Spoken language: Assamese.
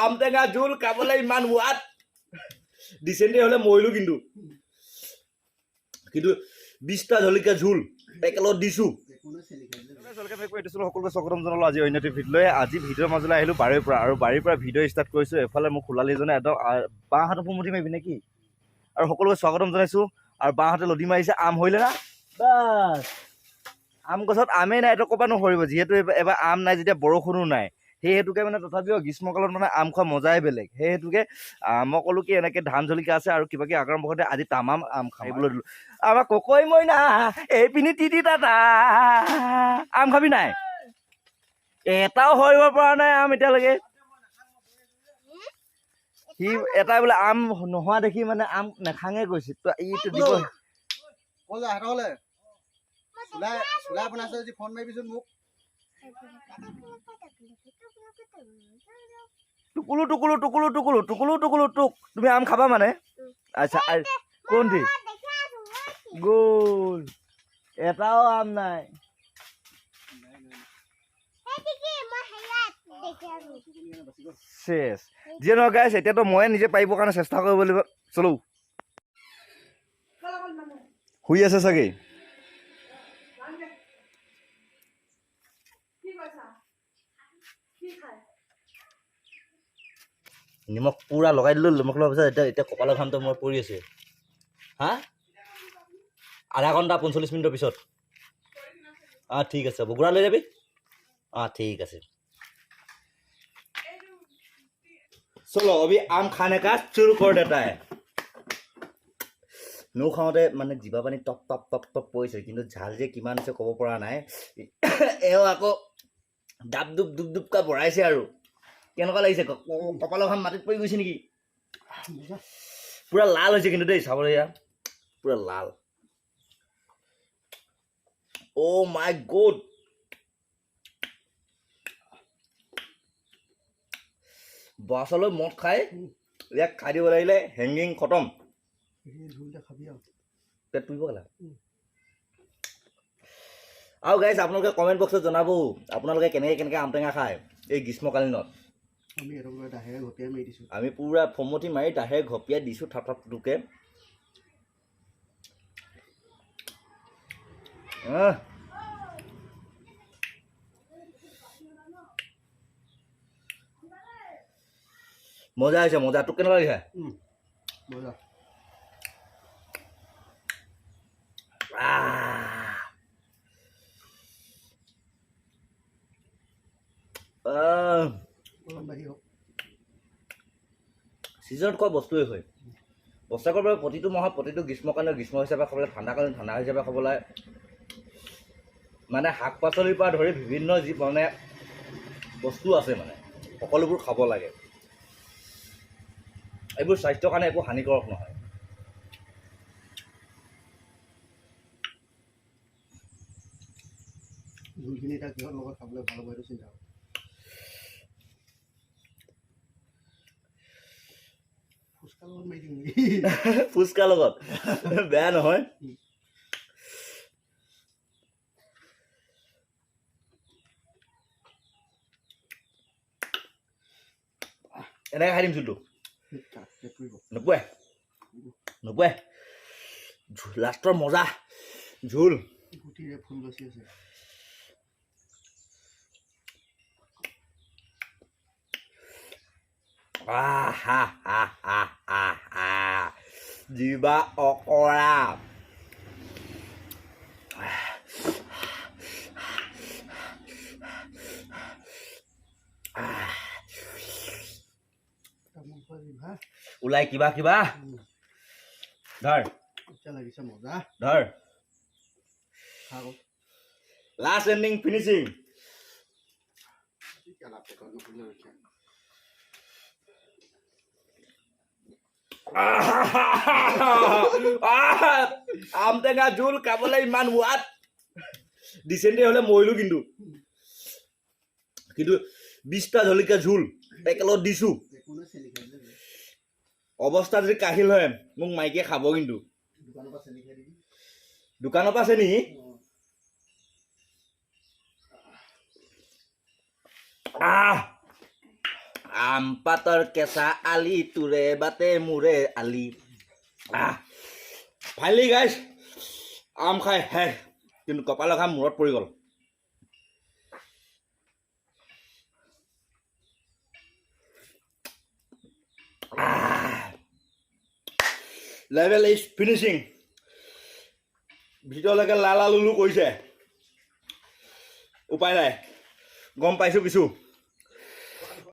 আম টেঙা জোল খাবলৈ ইমান সোৱাদ। ডিচেণ্ট্ৰি হ'লে মৰিলো কিন্তু। কিন্তু 20টা জলকীয়া জোল একেলগত দিছোঁ। সকলোকে স্বাগতম জনালোঁ আজি অন্য এটি ভিডিঅ'লৈ। আজি ভিডিঅ'ৰ মাজলৈ আহিলোঁ বাৰীৰ পৰা আৰু বাৰীৰ পৰা ভিডিঅ' ষ্টাৰ্ট কৰিছোঁ। এফালে মোক খুলালীজনে একদম বাঁ হাতত ফোন মাৰিবি নেকি? আৰু সকলোকে স্বাগতম জনাইছোঁ। আৰু বাঁহাতে লদি মাৰিছে, আম হৰিলে না? বাছ, আম গছত আমেই নাই, এইটো ক'ৰপৰা নসৰিব? যিহেতু এবাৰ আম নাই যেতিয়া বৰষুণো নাই, সেই হেতুকে মানে তথাপিও গ্ৰীষ্মকালত মানে আম খোৱা মজাই বেলেগ। সেই হেতুকে মই ক'লোঁ কি এনেকৈ ধান জলকীয়া আছে আৰু কিবা কিবি আগ্ৰহ বশতে আজি তামাম আম খাবলৈ দিলোঁ। আমাৰ ককৈ মইনা এইপিনি তিতি টাটা আম খাবি নাই? এটাও সৰিব পৰা নাই আম এতিয়ালৈকে। সি এটাই বোলে আম নোহোৱা দেখি মানে আম নাখাঙে কৈছে। তো ইটো দিব। টুকুলু টুকুলু টুকুলু টুকুলু টুকুলু টুকুলু টুক, তুমি আম খাবা মানে? আচ্ছা, কোনটি গ'ল? এটাও আম নাই। চেচ, যিয়ে নহওক গাইছ, এতিয়াতো ময়ে নিজে পাৰিবৰ কাৰণে চেষ্টা কৰিব লাগিব। চলো, শুই আছে চাগে। নিমখ পুৰা লগাই দিলোঁ। নিমখ লগোৱাৰ পিছত এতিয়া এতিয়া কপালৰ ঘামটো মোৰ পৰি আছে। হা, আধা ঘণ্টা 45 মিনিটৰ পিছত। অঁ, ঠিক আছে, বগুৰা লৈ যাবি। অঁ, ঠিক আছে। চলো, अभी आम खाने का शुरू कर देता है। নৌ খাওঁতে মানে জিভা পানী টপ টপ টপ টপ পৰিছে, কিন্তু ঝাল যে কিমান হৈছে ক'ব পৰা নাই। এওঁ আকৌ ডাব ডুব ডুব ডুবকা বঢ়াইছে। আৰু কেনেকুৱা লাগিছে? কপালৰ ঘাম মাটিত পৰি গৈছে নেকি? পুৰা লাল হৈছে কিন্তু দেই, চাবলৈ পুৰা লাল। অ' মাই গড, বাছলৈ মদ খাই ইয়াক খাই দিব লাগিলে হেংগিং খতম। পেট পুৰিব গ'লা। আৰু গাইজ, আপোনালোকে কমেণ্ট বক্সত জনাব আপোনালোকে কেনেকৈ কেনেকৈ আম টেঙা খায় এই গ্ৰীষ্মকালীনত। আমি পুৰা ফমতি মাৰি দাহে ঘপিয়াই দিছোঁ থাপ থাপ টোকে। মজা হৈছে, মজা। তোক কেনেকুৱা লাগিছে? মজা। ছিজনত খোৱা বস্তুৱেই হয়। বছৰেকৰ বাবে প্ৰতিটো মাহত প্ৰতিটো গ্ৰীষ্মকালীন গ্ৰীষ্ম হিচাপে খাব লাগে, ঠাণ্ডাকালীন ঠাণ্ডা হিচাপে খাব লাগে। মানে শাক পাচলিৰ পৰা ধৰি বিভিন্ন যি মানে বস্তু আছে মানে সকলোবোৰ খাব লাগে। এইবোৰ স্বাস্থ্যৰ কাৰণে একো হানিকাৰক নহয়। জোলখিনি এতিয়া কিহৰ লগত খাবলৈ ভাল হ'ব সেইটো চিন্তা। ফুচকাৰ লগত মাৰি দিম নেকি? ফুচকাৰ লগত বেয়া নহয়। এনেকৈ খাই দিম জোলটো। নোপোৱাই নোপোৱাই, লাষ্টৰ মজা ঝোল। গুটিৰে ফুল বাচি আছে। জিভা অকৰা। ওলাই কিবা কিবা ধৰ। লাগিছে মজা। ধৰ, লাষ্ট এণ্ডিং ফিনিচিং। আম টেঙা জোল খাবলৈ ইমান সোৱাদ। ডিচেণ্ট্ৰি হ'লে মৰিলো কিন্তু। কিন্তু 20টা জলকীয়া জোল একেলগত দিছোঁ। অৱস্থা যদি কাহিল হয় মোক মাইকীয়ে খাব কিন্তু। দোকানৰ পৰা চেনি। আহ, আম পাতৰ কেঁচা আলি, তোৰে বাটে মোৰে আলি। আহ, ফাইনেলি গাইছ, আম খাই শেষ, কিন্তু কপালৰ ঘাম মূৰত পৰি গ'ল। Level is finishing. ভিতৰলৈকে লালা লুলু কৰিছে, উপায় নাই, গম পাইছোঁ কিছু।